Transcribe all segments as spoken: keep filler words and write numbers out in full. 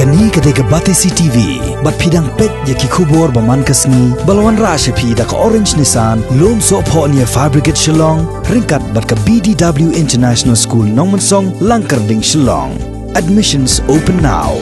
Kane ka dei ka Batesi T V, bad phi dang peit ïa ki khubor ba man ka sngi, ba la wanrah sha phi da ka Orange Nissan, Lumsohphoh near Fire Brigade Shillong, ryngkat bad ka B D W International School Nongmensong, Langkyrding, Shillong. Admissions open now.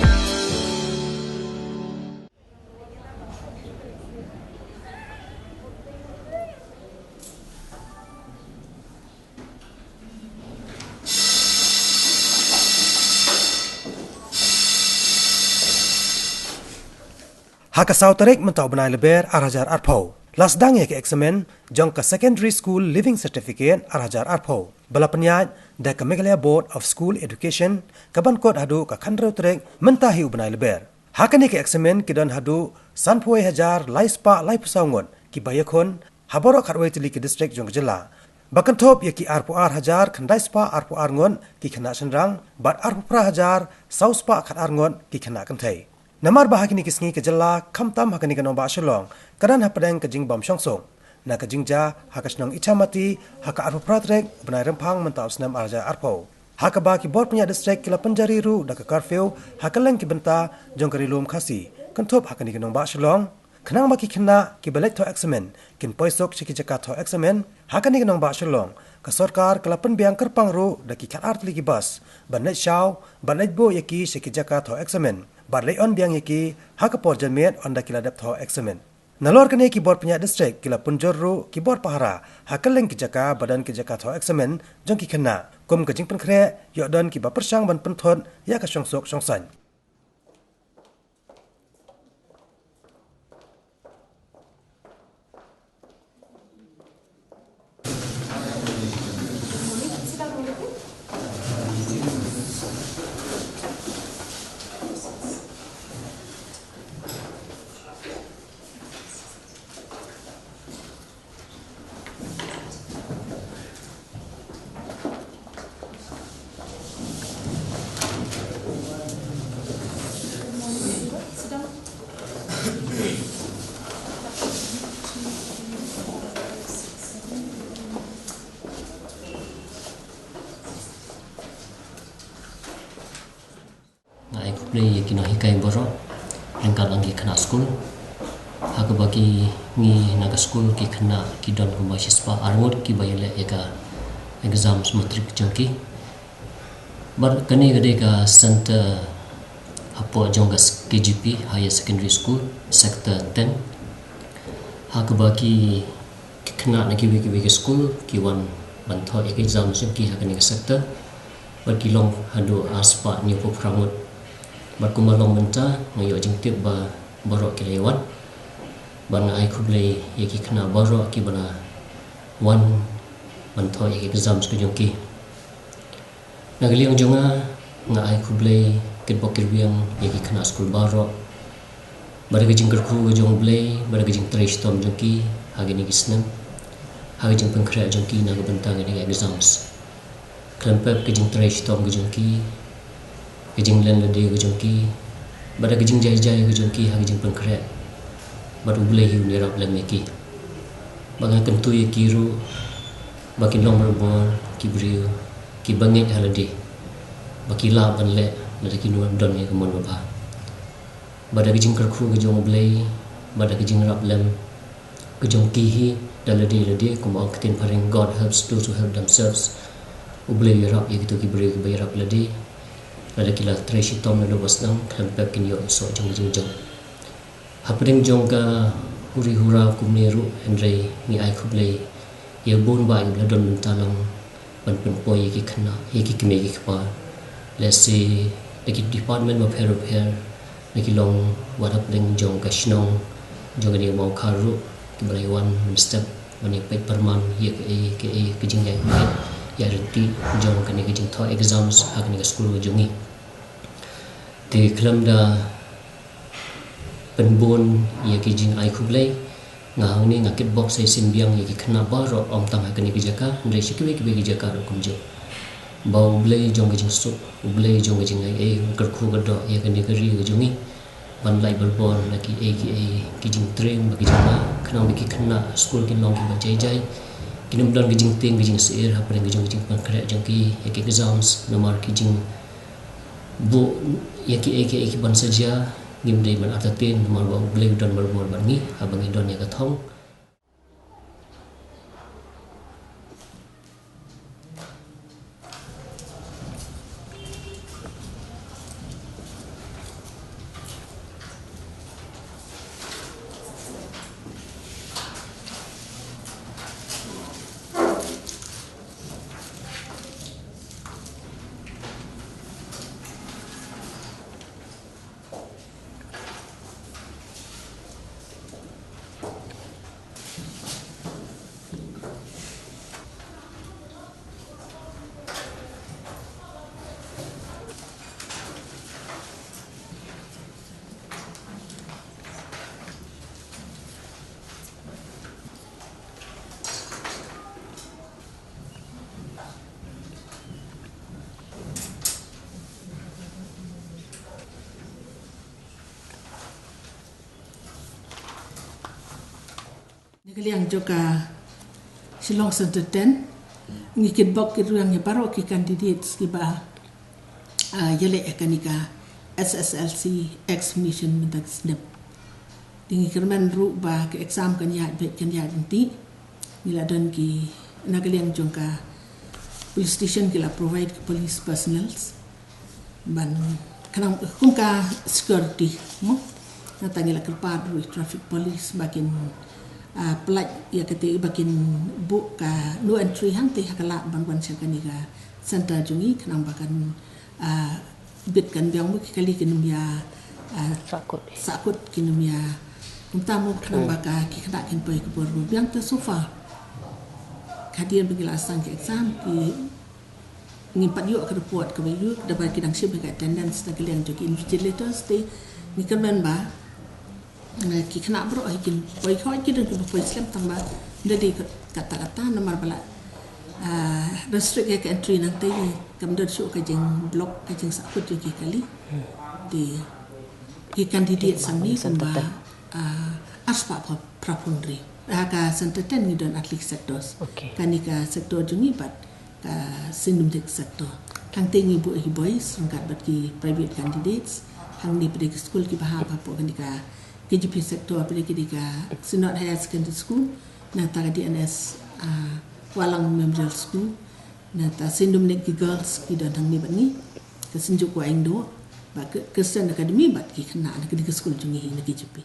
Ha ka saw tarik mynta u bnai Lber ar hajar arphew, la sdang ïa ka eksamin jong ka Secondary School Leaving Certificate ar hajar arphew, ba la pynïaid da ka Meghalaya Board of School Education, ka ban kut haduh ka khathynriew tarik mynta hi u bnai Lber. Ha kane ka eksamin ki don haduh sanphew wei hajar lai spah laiphew saw ngut kiba ïakhun ha baroh khatwei tylli ki district jong ka jylla, ba kynthup ïa ki arphew ar hajar khyndai spah arphew ar ngut ki khynnah shynrang, bad arphew phra hajar saw spah khatar ngut ki khynnah kynthei. Namar ba ha kine ki sngi ka jylla, khamtam ha kane ka nongbah Shillong, ka don hapdeng ka jingbymshongsuk na ka jingjia ha ka shnong Ichamati ha ka arphew phra tarik u bnai Rymphang mynta u snem ar hajar arphew, ha kaba ki bor pynïaid district ki la pynjari ruh da ka curfew ha kylleng ki bynta jong ka Ri Lum Khasi, kynthup ha kane ka nongbah Shillong, khnang ba ki khynnah kiba leit thoh eksamin kin poi suk sha ki jaka thoh eksamin. Ha kane ka nongbah Shillong, ka sorkar ka la pynbiang kyrpang ruh da ki khatar tylli ki bus ban leit shaw, ban leit buh ïa ki sha ki jaka thoh eksamin, bad leit on biang ïa ki ha ka por janmiet ynda ki la dep thoh eksamin. Nalor kane ki bor pynïaid district ki la pynjur ruh ki bor pahara ha kylleng ki jaka ba don ki jaka thoh eksamin jong ki khynnah, kum ka jingpynkhreh ïoh don kiba pyrshang ban pynthut ïa ka shongsuk shongsaiñ. Nga ai khublei ïa ki nonghikai baroh, ryngkat lang ki khynnah skul. Ha kaba ki ngi na ka skul ki khynnah ki don kumba shispah ar ngut kiba ïaleh ïa ka exams matric jong ki. Bad kane ka dei ka center hapoh jong ka K G P, Higher Secondary School, Sector ten. Ha kaba ki, ki khynnah na kiwei kiwei ki skul ki wan ban thoh ïa ka exams jong ki ha kane ka sector. Bad ki long haduh arspah hynñiewphew phra ngut. Bad kumba long mynta, nga ïoh jingtip ba baroh ki la ïa wan. Bad nga ai khublei ïa ki khynnah baroh kiba la wan ban thoh ïa ki exams ka jong ki. Na ka liang jong nga, nga ai khublei kitbok kitrwiang ïa ki khynnah skul baroh, bad da ka jingkyrkhu ka jong U Blei, bad da ka jingtrei shitom jong ki ha kine ki snem, ha ka jingpynkhreh jong ki na ka bynta kine ki exams. Khlem pep ka jingtrei shitom ka jong ki, ka jinglen lade ka jong ki, bad da ka jingjai jai ka jong ki ha ka jingpynkhreh, bad U Blei hi un ïarap lem ïa ki. Bad nga kyntu ïa ki ruh ba kin long barabor ki briew kiba ngeit ha lade, ba ki lah ban leh lada kin don ïa ka mon babha. Bad da ka jingkyrkhu ka jong U Blei, bad da ka jingïarap lem ka jong ki hi da lade lade, kumba ong ka ktien phareng, "God helps those who help themselves." U Blei u ïarap ïa kito ki briew kiba ïarap lade. Lada ki la trei shitom naduh ba sdang, khlem pep kin ïoh soh jong ka jingjop. Hapdeng jong ka huri hura kumne ruh, hynrei ngi ai khublei ïa u Bah Bah ïa u ba la don mynta lang ban pynpoi ïa ki khynnah, ïa ki kmie ki kpa. Lehse da ki department bapher bapher, na ki long wat hapdeng jong ka shnong jong kane ka Mawkhar ruh, kiba la ïa wan mynstep ban ïa peit pyrman ïa kaei kaei ka jingïaid ïaid ryntih jong kane ka jingthoh exams ha kane ka skul ka jong ngi. Te khlem da pynbun ïa ki jingai khublei, nga hangne nga kitbok sa shisien biang ïa ki khynnah baroh, ym tang ha kane ka jaka, hynrei sha kiwei kiwei ki jaka ruh kumjuh, ba U Blei jong ka jingsuk, U Blei jong ka jingaiei, un kyrkhu kyrdoh ïa kane ka ri ka jong ngi ban lait barabor na kiei kiei ki jingtrei bad ki jingma, khnang ba ki khynnah skul kin long kiba jai jai, kin ym don ka jingtieng ka jingsyier hapdeng ka jong ka jingpynkhreh jong ki ïa ki exams namar ki jing Buh ïa kiei kiei ki ban sa jia, ngim dei ban entertain, namar ba U Blei u don marwei bad ngi, haba ngi don ïa ka thong. Na ka liang jong ka Shillong Centre ten, ngi kitbok kitrwiang ïa baroh ki candidates kiba, ah, ïaleh ïa kane ka S S L C examination mynta ka snem. Te ngi kyrmen ruh ba ka exam kan ïaid beit, kan ïaid ryntih. Ngi la don ki, na ka liang jong ka police station ki la provide ki police personnels ban khnang kum ka security mo. Nangta ngi la kyrpad ruh ïa traffic police ba kin, ah, pynlait ïa kata, ba kin buh ka no entry hangta ha ka lad ban wan sha kane ka centre jong ngi, khnang ba kan, ah, bit kan biang mo, ki kali kin ym ïa, ah, sahkut, sahkut kin ym ïa. Kumta mo, khnang ba ka, ki khynnah kin poi ka por ba biang. Te so far, hadien ba ngi la sdang ki exam, ki, ngim pat ïoh ka report kaba ïoh, da ba ki dang shim ïa ka attendance na ka liang jong ki invigilators. Te ngi kyrmen ba, eh, ki khynnah baroh hi kin poi, hooid ki don kiba poi slem, tang ba ym da dei katta katta, namar ba la, ah, restrict ïa ka entry. Nangta kam don shuh ka jingblock, ka jingsahkut jong ki kali. Te ki candidate hangne kumba, ah, arspah phra, phra phew hynriew. Ha ka Centre ten ngi don ar tylli ki sectors. Kane ka sector jong ngi bad ka Saint Dominic sector. Hangta ngi buh ïa ki boys ryngkat bad ki private candidates. Hangne pat ki skul kiba hap hapoh kane ka K J P sector pat ki dei ka Synod Higher Secondary School, nangta ka D N S, ah, Wahlang Memorial School, nangta Saint Dominic ki girls ki don hangne bad ngi, ka Saint Joachim Indo, bad ka Christian Academy bad ki khynnah na kane ka skul jong ngi hi na K J P.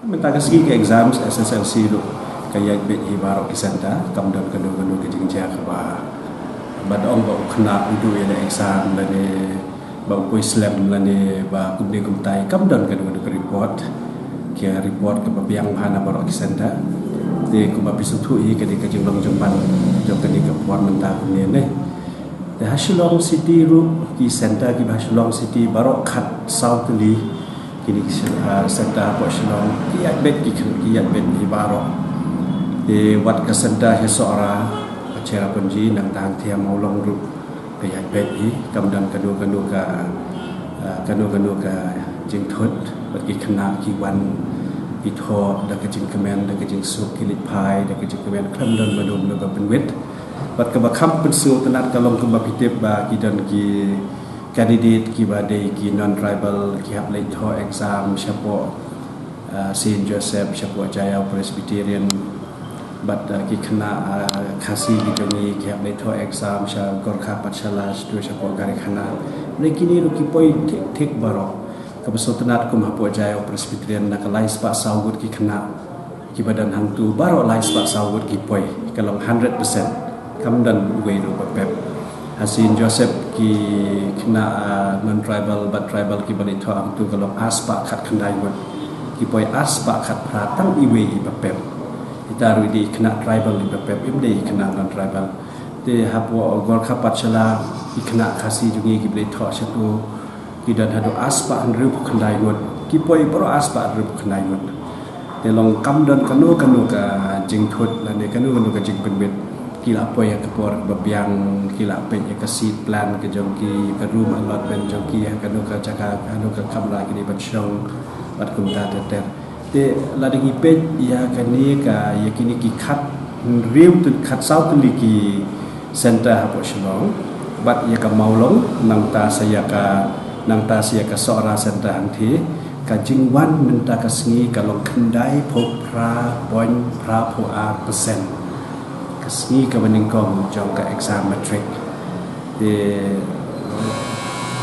Mynta ka sngi ka exams S S L C ruh ka ïaid beit hi baroh ki centre, kam don kano kano ka jingjia kaba, ba ong ba u khynnah u duh ïa la exam lane ba u poi slem lane ba kumne kumtai, kam don kano kano ka report. Ki report kaba biang bha na baroh ki centre. Te kumba phi sngewthuh hi ka dei ka jinglong jingman jong kane ka por mynta kumne ne. Te ha Shillong City ruh, ki centre kiba ha Shillong City baroh khatsaw tylli kine ki, ah, centre hapoh Shillong ki ïaid beit, ki khynnah ki ïaid beit hi baroh. Te wat ka centre ha Sohra, ha Cherrapunji, nangta hangta ha Mawlong ruh ka ïaid beit hi, kam don kano kano ka, ah, kano kano ka jingthut. Bad ki khynnah ki wan ki thoh da ka jingkmen, da ka jingsuk, ki leit phai da ka jingkmen, khlem don mano mano ba pynwit. Bad kaba kham pynsngewtynnat ka long kumba phi tip ba ki don ki candidate kiba dei ki non-tribal ki hap leit thoh exam shapoh, ah, Saint Joseph, shapoh Jaiaw Presbyterian. Bad, ah, ki khynnah, ah, Khasi ki jong ngi ki hap leit thoh exam sha Gorkha Pathshala, shapoh Garikhana. Hynrei kine ruh ki poi thik thik baroh. Kaba sngewtynnat kum hapoh Jaiaw Presbyterian, na ka lai spah saw ngut ki khynnah kiba don hangtu, baroh lai spah saw ngut ki poi, ka long hundred percent. Kam don uwei ruh ba pep. Ha Saint Joseph ki khynnah, ah, non-tribal bad tribal kiba leit thoh hangtu ka long ar spah khatkhyndai ngut, ki poi ar spah khatphra, tang iwei i ba pep. Ita ruh i dei i khynnah tribal i ba pep, im dei i khynnah non-tribal. Te hapoh Gorkha Pathshala, i khynnah Khasi jong ngi kiba leit thoh shatu, ki don haduh ar spah hynriewphew khyndai ngut, ki poi baroh ar spah hynriewphew khyndai ngut. Te long kam don kano kano ka jingthut lane kano kano ka jingpynbit. Ki la poi ha ka por ba biang, ki la peit ïa ka seat plan ka jong ki, ka room allotment jong ki, ha kano ka jaka, kano ka kamra ki dei ban shong, bad kumta ter ter. Te lada ngi peit ïa kane ka, ïa kine ki khathynriew tylli, khatsaw tylli ki centre hapoh Shillong, bad ïa ka Mawlong, nangta sa ïa ka, nangta sa ïa ka Sohra centre hangtei, ka jingwan mynta ka sngi ka long khyndaiphew phra point phra phew ar percent. Ka sngi kaba nyngkong jong ka exam matric. Te,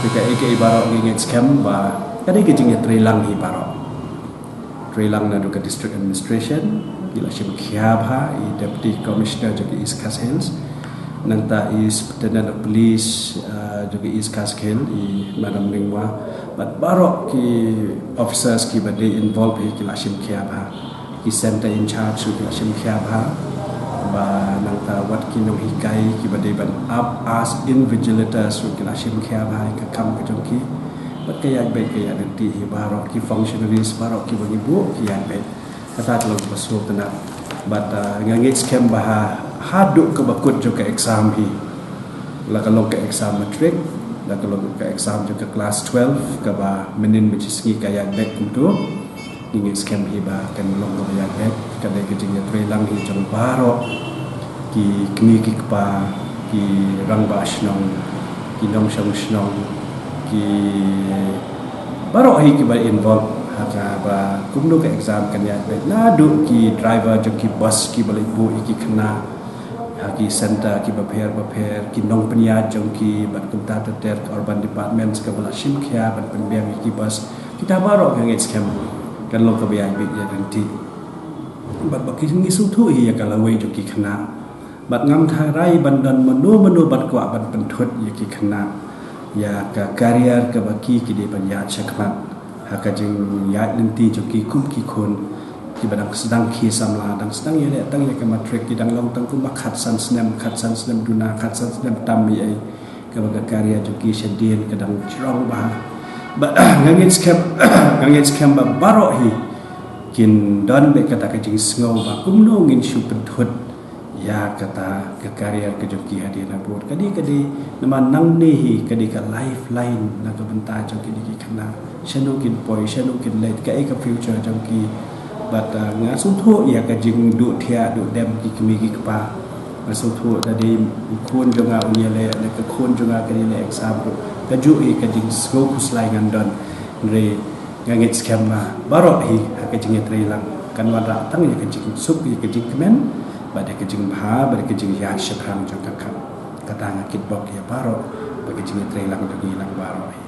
te kaei kaei baroh ngi ngeit skhem ba ka dei ka jingïatreilang hi baroh. Treilang naduh ka District Administration, ki la shim khia bha, i Deputy Commissioner jong ka East Khasi Hills, nangta i Superintendent of Police, ah, jong ka East Khasi Hills, i Madam Lyngwa, bad baroh ki officers kiba dei involved hi ki la shim khia bha. Ki centre in charge ruh ki la shim khia bha. Bad nangta wat ki nonghikai kiba dei ban ap as invigilators ruh ki la shim khia bha ïa ka kam ka jong ki. Bad ka ïaid beit ka ïaid ryntih hi baroh, ki functionaries baroh kiba ngi buh ki ïaid beit. Kata ka long kaba sngewtynnat. Bad, ah, nga ngeit skhem ba ha, haduh kaba kut jong ka exam hi, la ka long ka exam matric, la ka long ka exam jong ka class twelve, kaba mynhynnin mynshisngi ka ïaid beit kumto. Ngi ngeit skhem hi ba kan long kaba ïaid beit. Ka dei ka jingïatreilang hi jong baroh ki kmie ki kpa, ki rangbah shnong, ki nongshong shnong, ki baroh hi kiba involve ha kaba kumno ka exam kan ïaid beit, naduh ki driver jong ki bus kiba leit buh ïa ki khynnah ha ki centre kiba pher bapher, ki nongpynïaid jong ki, bad kumta ter ter, ka urban departments kaba la shim khia ban pynbiang ïa ki bus. Kita baroh nga ngeit skhem kan long kaba ïaid beit ïaid ryntih. Bad ba ki ngi sngewthuh hi ïa ka lawei jong ki khynnah. Bad ngam tharai ban don mano mano ban kwah ban pynthut ïa ki khynnah ïa ka career kaba ki ki dei ban ïaid shakhmat ha ka jingïaid lynti jong ki kum ki khun kiba dang sdang khie samla, dang sdang ïaleh tang ïa ka matric, ki dang long tang kumba khatsan snem, khatsan snem duna, khatsan snem tam ïa ei. Kaba ka career jong ki shadien ka dang jrong bha. Bad nga ngeit skhem, nga ngeit skhem ba baroh hi kin don beit kata ka jingsngew ba kumno ngin shu pynthut ïa kata ka career ka jong ki hadien habud. Ka dei, ka dei namar nangne hi ka dei ka lifeline na ka bynta jong kine ki khynnah. Shano kin poi, shano kin leit, kaei ka future jong ki. Bad, ah, nga sngewthuh ïa ka jingduh thiah duh dem ki kmie ki kpa. Nga sngewthuh da dei u khun jong nga un ïaleh, lane ka khun jong nga kan ïaleh exam ruh, kajuh ïa ka jingsngew khuslai ngan don. Hynrei nga ngeit skhem ba baroh hi ha ka jingïatreilang kan wanrah tang ïa ka jingsuk, ïa ka jingkmen, bad ïa ka jingbha, bad ïa ka jingïaid shaphrang jong ka khmat. Kata nga kitbok ïa baroh ba ka jingïatreilang jong ngi lang baroh hi.